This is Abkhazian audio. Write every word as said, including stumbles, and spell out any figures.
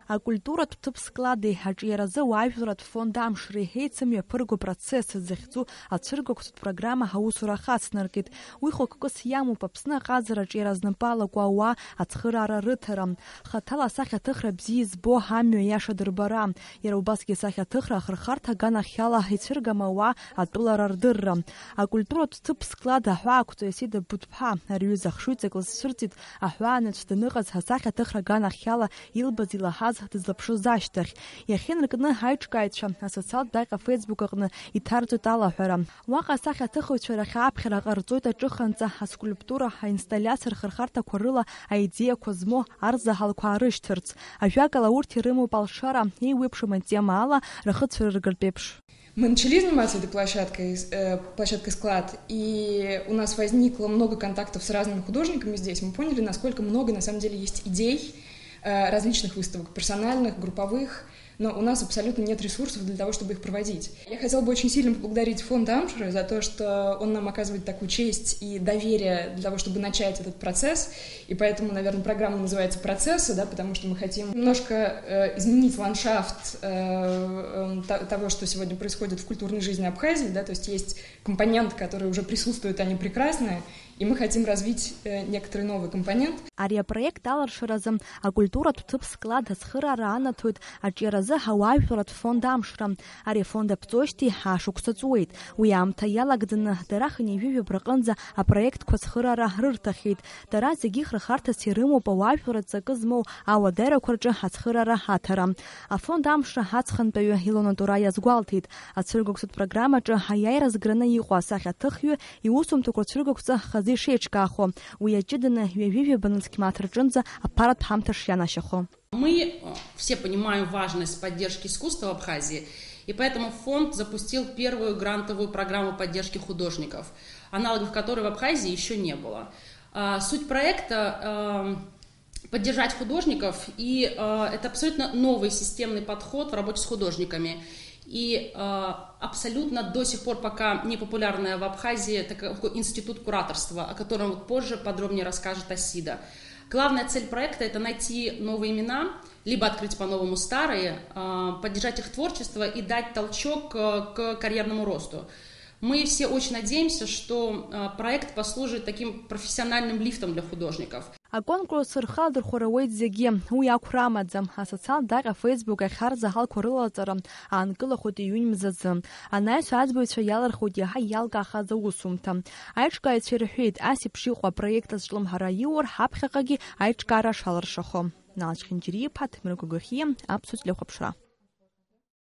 Акультуратә ҭыԥ склади аҿиаразы уаажәларатә фонд Амшреи еицымҩаԥырго процесс захьӡу ацәыргақәҵатә программа аусура ахацнаркит. Уи хықәкыс иамоуп Аԥсны аҟазара аҿиара знапы алаку ауаа ацхыраара рыҭара, хаҭала асахьаҭыхра бзиа избо амҩа иаша дырбара, иара убасгьы асахьаҭыхра ахырхарҭа аганахьала ицәыргама ауаа атәылара рдырра. Акультуратә ҭыԥ склад аҳәаақәҵаҩ Сида Быҭәԥҳа, ари аҩыза ахшыҩҵак лызцәырҵит, аҳәаанырцә даныҟаз асахьаҭыхра аганахьала илбаз илаҳаз дызлаԥшыз ашьҭахь. Иахьынаркны аиҿкааҩцәа асоциалтә даҟьа Facebook аҟны иҭарҵоит алаҳәара. Уаҟа асахьаҭыхыҩцәа рахь аԥхьара ҟарҵоит аҿыханҵа аскульптура аинсталлиациа рхырхарҭақәа рыла аидеиақәа змоу арзаҳалқәа аарышьҭырц. Ажәакала, урҭ ирымоуп алшара, еиуеиԥшым атема ала рахыцәырыргартә еиԥш. Мы начали заниматься этой площадкой, э, площадкой склад, и у нас возникло много контактов с разными художниками здесь. Мы поняли, насколько много на самом деле есть идей, э, различных выставок, персональных, групповых, но у нас абсолютно нет ресурсов для того, чтобы их проводить. Я хотела бы очень сильно поблагодарить фонд Амшера за то, что он нам оказывает такую честь и доверие для того, чтобы начать этот процесс. И поэтому, наверное, программа называется «Процессы», да, потому что мы хотим немножко, э, изменить ландшафт, э, э, та-, того, что сегодня происходит в культурной жизни Абхазии, да, то есть есть компоненты, которые уже присутствуют, они прекрасные, и мы хотим развить, э, некоторый новый компонент. Ари апроект аларшаразы акультуратә ҭыԥ склад ацхыраара анаҭоит аҿиаразы ауаажәларатә фонд Амшра. Ари афонд аԥҵоижьҭеи ашықәса ҵуеит. Уи аамҭа иалагӡаны дара хынҩажәижәаба рҟынӡа апроектқәа ацхыраара рырҭахьеит. Дара зегьы хырхарҭас ирымоуп ауаажәларратә ҵакы змоу ауадаҩрақәа рҿы ацхыраара аҭара. Афонд Амшра аҵхантәаҩы Илона Тура иазгәалҭеит, ацәыргақәҵатә программаҿы аиааира зграны иҟоу асахьаҭыхҩы иусумҭақәа рцәыргақәҵа хазы ишеиҿкаахо, уи аҷыданы ҩажәижәаба нызқь мааҭ рҿынӡа аԥаратә ҳамҭа шианашьахо. Мы э, все понимаем важность поддержки искусства в Абхазии, и поэтому фонд запустил первую грантовую программу поддержки художников, аналогов которой в Абхазии еще не было. А, суть проекта, эм, поддержать художников, и э, это абсолютно новый системный подход в работе с художниками. И э, абсолютно до сих пор пока не популярная в Абхазии такой институт кураторства, о котором вот позже подробнее расскажет Асида. Главная цель проекта — это найти новые имена, либо открыть по-новому старые, э, поддержать их творчество и дать толчок э, к карьерному росту. Мы все очень надеемся, что э, проект послужит таким профессиональным лифтом для художников. Аконкурс рхы адырхәара ауеит зегьы, уи ақәра амаӡам. Асоциалтә даҟьа Facebook ахь арзаҳалқәа рылаҵара аанкылахоит июнь мзазы. Анаҩс аӡбаҩцәа иалырхуеит иаҳа иалкаахаз аусумҭа. Аиҿкааҩцәа ирҳәеит, ас еиԥш иҟоу апроект азҿлымҳара аиур, ҳаԥхьаҟагьы аиҿкаара шалыршахо. Налч Хинџьариа-иԥа, Ҭемыр Гогохиа, Аԥсуа телехәаԥшра.